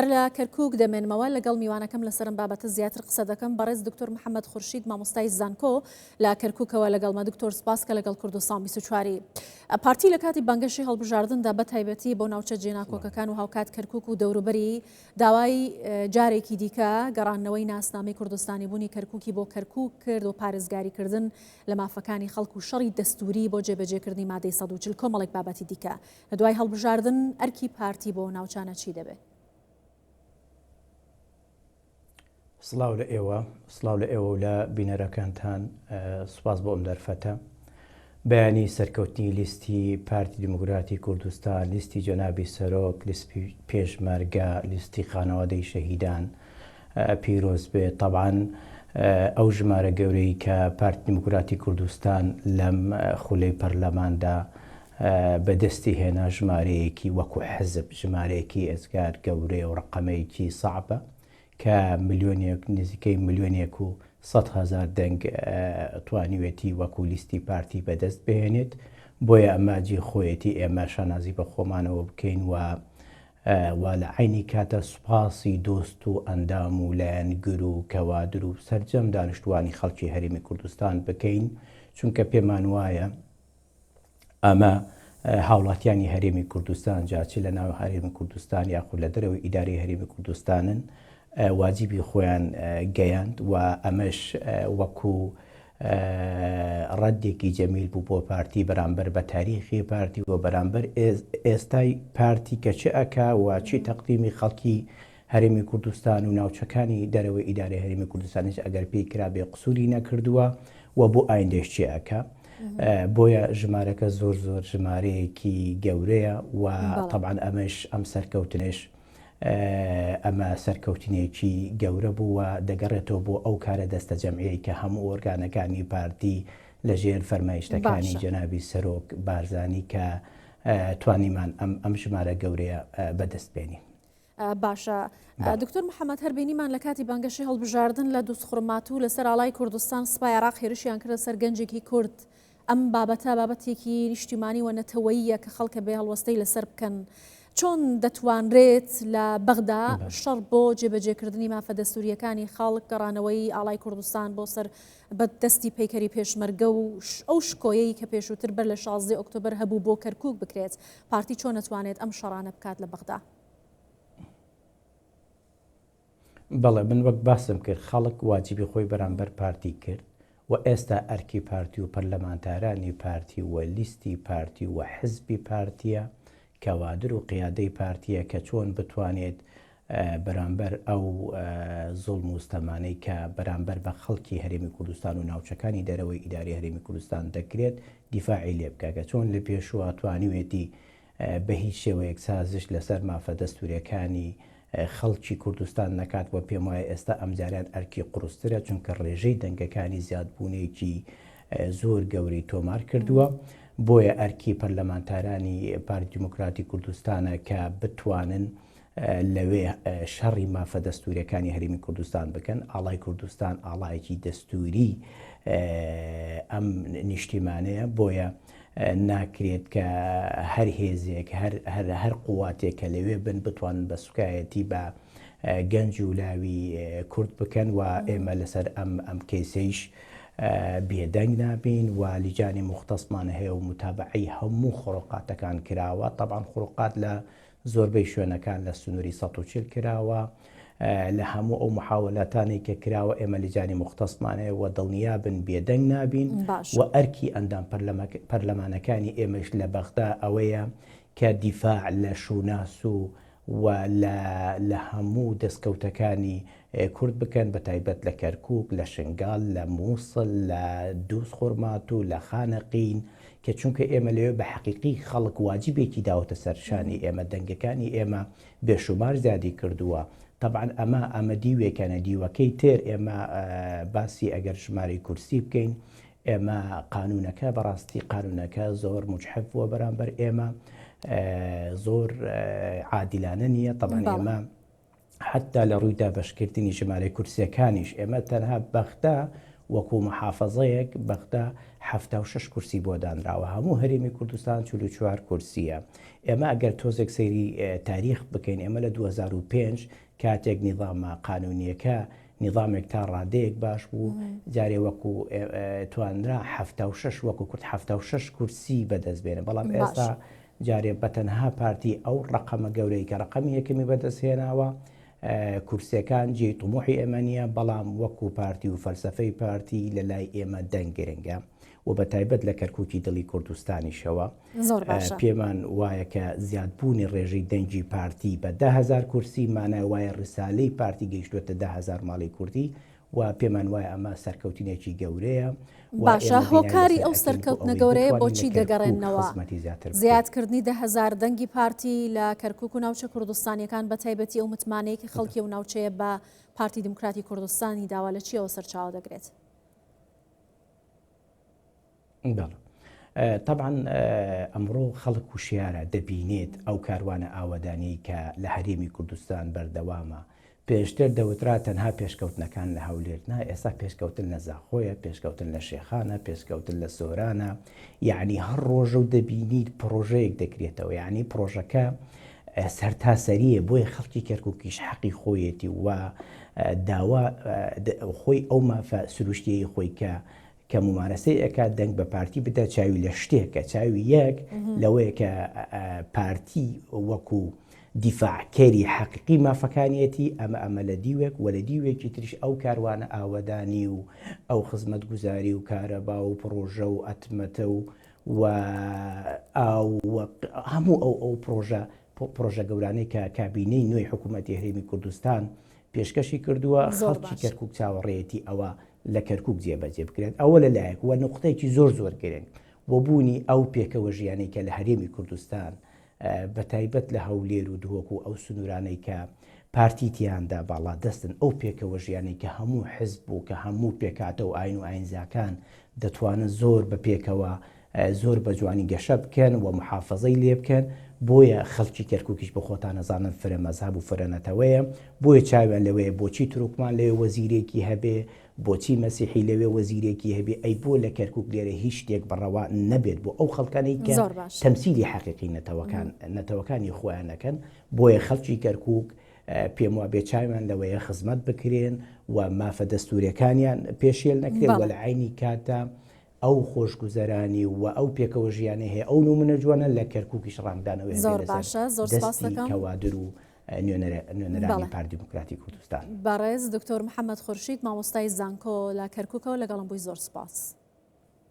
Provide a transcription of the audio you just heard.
هەر لە کەرکوک دەمێنمەوە لەگەڵ میوانەکەم لەسەر ئەم بابەتە زیاتر قسە دەکەم بەڕێز دکتۆر محەمەد خورشید مامۆستای زانکۆ لە کەرکوکەوە لەگەڵمە دکتۆر سپاس کە لەگەڵ کوردستان 24 پارتی لە کاتی بانگەشەی هەڵبژاردندا بە تایبەتی بۆ ناوچە جێناکۆکەکان و هاوکات کەرکوک و دەوروبەری داوای جارێکی دیکە گەڕاندنەوەی ناسنامەی کوردستانی بوونی کەرکوکی بۆ کەرکوک کرد و پارێزگاریکردن لە مافەکانی خەڵک و شەڕی دەستوری بۆ جێبەجێکردنی مادەی 140 کۆمەڵێک بابەتی دیکە لە دوای هەڵبژاردن ئەرکی پارتی بۆ ناوچانە چی دەبێت؟ سڵاو لە ئێوە، سڵاو لە ئێوە و لە بینەرەکانتان، سوپاس بۆ ئەم دەرفەتە. بەیانی سەرکەوتنی لیستی پارتی دیموکراتی کوردستان، لیستی جەنابی سەرۆک، لیستی پێشمەرگە، لیستی خانەوادەی شەهیدان پیرۆز بێت. تەبعەن ئەو ژمارە گەورەی کە پارتی دیموکراتی کوردستان لەم خولەی پەرلەماندا بەدەستی هێنا ژمارەیەکی وەکو حزب ژمارەیەکی ئێجگار گەورەیە و ڕەقەمێکی سەعبە کە ملیۆنێک نزیکەی ملیۆنێک و 100 هەزار دەنگ توانیوێتی وەکو لیستی پارتی بەدەست بهێنێت بۆیە ئەمە جێی خۆیەتی ئێمە شانازی بە خۆمانەوە بکەین و و لە عەینی کاتە سوپاسی دۆست و ئەندام و لایەنگر و کەوادر و سەرجەم دانیشتوانی خەڵکی هەرێمی کوردستان بکەین چونکە پێمان وایە ئەمە هاوڵاتیانی هەرێمی کوردستان جا چ لە ناو هەرێمی کوردستان یاخود لە دەرەوەی ئیدارەی هەرێمی کوردستانن واجبی خۆیان گەیاند و ئەمەش وەکو ڕەدێکی جەمیل بوو بۆ پارتی بەرامبەر بە تاریخی پارتی و بەرامبەر ئێستای پارتی کە چ ئەکا و چی تەقدیمی خەڵکی هەرێمی کوردستان و ناوچەکانی دەرەوەی ئیدارەی هەرێمی کوردستانیش ئەگەر پێی کرابێ قسوری نەکردووە و بۆ ئایندەش چێ ئەکا بۆیە ژمارەکە زۆر زۆر ژمارەیەکی گەورەیە و تەبعەن ئەمەش ئەم سەرکەوتنش ئەمە سەرکەوتنێکی گەورە بوو و دەگەڕێتەوە بۆ ئەو کارە دەستە جەمعیەی کە هەموو ئۆرگانەکانی پارتی لەژێر فەرمایشتەکانی جەنابی سەرۆک بارزانی کە توانیمان ئەم ئەم ژمارە گەورەیە بەدەست بێنین. باشە دکتۆر محەممەد هەر بینیمان لە کاتی بانگەشەی هەڵبژاردن لە دووزخورماتوو لەسەر ئاڵای کوردستان سپای عێراق هێرشیان کردە سەر گەنجێکی کورد ئەم بابەتە بابەتێکی نیشتیمانی و نەتەوەییە کە خەڵکە بێ هەڵوەستەی لەسەر بکەن چۆن دەتوانرێت لە بەغدا شەڕ بۆ جێبەجێکردنی مافە دەستوریەکانی خەڵک گەڕانەوەی ئاڵای کوردستان بۆ سەر بە دەستی پەیکەری پێشمەرگە و ئەو شکۆیەی کە پێشووتر بەر لە 16 ئۆکتۆبەر هەبوو بۆ کەرکوک بکرێت پارتی چۆن ئەتوانێت ئەم شەڕانە بکات لە بەغدا؟ بەڵێ من وەک باسم کرد خەڵک واجبی خۆی بەرامبەر پارتی کرد و ئێستا ئەرکی پارتی و پەرلەمانتارانی پارتی و لیستی پارتی و حزبی پارتیە کەوادر و قیادەی پارتیە کە چۆن بتوانێت بەرامبەر ئەو زوڵم و ستەمانەی کە بەرامبەر بە خەڵکی هەرێمی کوردستان و ناوچەکانی دەرەوەی ئیدارەی هەرێمی کوردستان دەکرێت دیفاعی لێ بکا کە چۆن لە پێشووە توانیوێتی بە هیچ شێوەیەک سازش لەسەر مافە دەستوورێکانی خەڵکی کوردستان نەکات و پێم وایە ئێستا ئەمجاریان ئەرکی قورسترە چونکە ڕێژەی دەنگەکانی زیادبوونێکی زۆر گەورەی تۆمار کردووە بۆیە ئەرکی پەرلەمانتارانی پارتی دیموکراتی کوردستانە کە بتوانن لەوێ شەڕی مافە دەستووریەکانی هەرێمی کوردستان بکەن، ئاڵای کوردستان ئاڵایەکی دەستووری ئەم نیشتیمانەیە، بۆیە ناکرێت کە هەر هێزێک هەر هەر هەر قواتێک کە لەوێ بن بتوانن بە سوکایەتی بە گەنج و لاوی کورد بکەن و ئێمە لەسەر ئەم ئەم کەیسەیش بێدەنگ نابین و لیجانی موختەسمان هەیە و متابعەی هەموو خڕۆقاتەکان کراوە، تەبعەن خڕۆقات لە زۆربەی شوێنەکان لە سنووری 140 کراوە، لە هەموو ئەو محاوەلاتانەی کە کراوە ئێمە لیجانی موختەسمان هەیە و دڵنیابن بێدەنگ نابین و ئەرکی ئەندام پەرلەمانەکانی ئێمەش لە بەغدا ئەوەیە کە دیفاع لە شوناس و و لە لە هەموو دەستکەوتەکانی کورد بکەن بە تایبەت لە کەرکوک، لە شنگال، لە موسڵ، لە دوزخورماتوو، لە خانەقین، کە چونکە ئێمە لەوێ بە حەقیقی خەڵک واجبێکی داوەتە سەر شانی ئێمە، دەنگەکانی ئێمە بێشومار زیادی کردووە، تەبعەن ئەمە ئەمە دیوێکەنە، دیوەکەی تر ئێمە باسی ئەگەر ژمارەی کورسی بکەین، ئێمە قانوونەکە بەڕاستی قانوونەکە زۆر موجحف بووە بەرامبەر ئێمە، زۆر عادیلانە نییە، تەبعەن ئێمە حەتتا لە ڕووی دابەشکردنی ژمارەی کورسییەکانیش ئێمە تەنها بەغدا وەکو محافەزەیەک بەغدا 76 کورسی بۆ دانراوە هەموو هەرێمی کوردستان 44 کورسیە ئێمە ئەگەر تۆزێک سەیری تاریخ بکەین ئێمە لە 2005 کاتێک نیظامە قانونیەکە نیظامێک تا ڕادەیەک باش بوو جارێ وەکو توانرا 76 وەکو کورد 76 کورسی بەدەست بێنە بەڵام ئێستا جارێ بەتەنها پارتی ئەو ڕقەمە گەورەی کە ڕقەمی یەکەمی بەدەست هێناوە کورسیەکان جێی طموحی ئێمە نییە، بەڵام وەکو پارتی و فەلسەفەی پارتی لە لای ئێمە دەنگ گرنگە و بە تایبەت لە کەرکوکی دڵی کوردستانیشەوە زۆر باشە. پێمان وایە کە زیادبوونی ڕێژەی دەنگی پارتی بە 10,000 کورسی مانای وایە ڕسالەی پارتی گەیشتووەتە 10,000 ماڵی کوردی و پێمان وایە ئەمە سەرکەوتنێکی گەورەیە و باشە ئێمە بینای هۆکاری لەسەر ئەو ئەکەین بۆ سەرکەوتنە ئەوەی گەورەیە بتوانین لە بۆچی کەرکوک دەگەڕێننەوە؟ خزمەتی زیاتر بکەین. زیادکردنی 10,000 دەنگی پارتی لە کەرکوک و ناوچە کوردستانیەکان بە تایبەتی ئەو متمانەیە کە خەڵکی ئەو ناوچەیە بە پارتی دیموکراتی کوردستانی داوە لە چیەوە سەرچاوە دەگرێت؟ بەڵێ تەبعەن ئەمڕۆ خەڵک وشیارە دەبینێت ئەو کاروانە ئاوەدانیەی کە لە هەرێمی کوردستان بەردەوامە پێشتر دەوترا تەنها پێشکەوتنەکان لە هەولێر نا ئێستا پێشکەوتن لە زاخۆیە پێشکەوتن لە شێخانە پێشکەوتن لە سۆرانە یعنی هەر ڕۆژە و دەبینیت پڕۆژەیەک دەکرێتەوە یعنی پڕۆژەکە سەرتاسەریە بۆیە خەڵکی کەرکوکیش حەقی خۆیەتی و داوا خۆی ئەو مافە سروشتیەی خۆی کە کە مومارەسەی ئەکات دەنگ بە پارتی بدات چاوی لە شتێکە چاوی یەک لەوەیە کە پارتی وەکو دیفاعکەری حەقیقی مافەکانیەتی ئەمە ئەمە لە دیوێک و لە دیوێکی تریش ئەو کاروانە ئاوەدانی و ئەو خزمەتگوزاری و کارەبا و پڕۆژە و ئەتمەتە و و ئاو و هەموو ئەو ئەو پڕۆژە پڕۆژە گەورانەی کە کابینەی نوێی حکوومەتی هەرێمی کوردستان پێشکەشی کردووە، زۆر خەڵکی باش. کەرکوک چاوەڕێیەتی ئەوە لە کەرکوک جێبەجێ بکرێت، ئەوە لە لایەک و نوقتەیەکی زۆر زۆر گرنگ بۆ بوونی ئەو پێکەوە ژیانەی کە لە هەرێمی کوردستان بە تایبەت لە هەولێر و دهۆک و ئەو سنوورانەی کە پارتی تیاندا باڵادەستن، ئەو پێکەوە ژیانەی کە هەموو حزب و کە هەموو پێکهاتە و ئاین و ئاینزاکان دەتوانن زۆر بە پێکەوە زۆر بە جوانی گەشە بکەن و محافەزەی لێ بکەن، بۆیە خەڵکی کەرکوکیش بە خۆتان ئەزانن فرە مەزهەب و فرە نەتەوەیە، بۆیە چاویان لەوەیە بۆچی تورکمان لەوێ وەزیرێکی هەبێ، بۆچی مەسیحی لەوێ وەزیرێکی هەبێ، ئەی بۆ لە کەرکوک لێرە هیچ شتێک بە ڕەوا نەبێت بۆ ئەو خەڵکانەی کە زۆر باش. تەمسیلی حەقیقی نەتەوەکان نەتەوەکانی خۆیان ئەکەن، بۆیە خەڵکی کەرکوک پێم وابێ چاویان لەوەیە خزمەت بکرێن و مافە دەستوریەکانیان پێشێل نەکرێن و بەڵێ. لە عەینی کاتدا ئەو خۆشگوزەرانی و ئەو پێکەوە ژیانەی هەیە ئەو نمونە جوانە لە کەرکوکیش ڕەنگدانەوەی هەبێ زۆر لەسەر باشە زۆر سپاس دەستی دەکەم. کەوادر و نوێنەرە نوێنەرانی بەڵێ. پارتی دیموکراتی کوردستان. بەڕێز دکتۆر محەمەد خورشید مامۆستای زانکۆ لە کەرکوکەوە لەگەڵم بووی زۆر سپاس.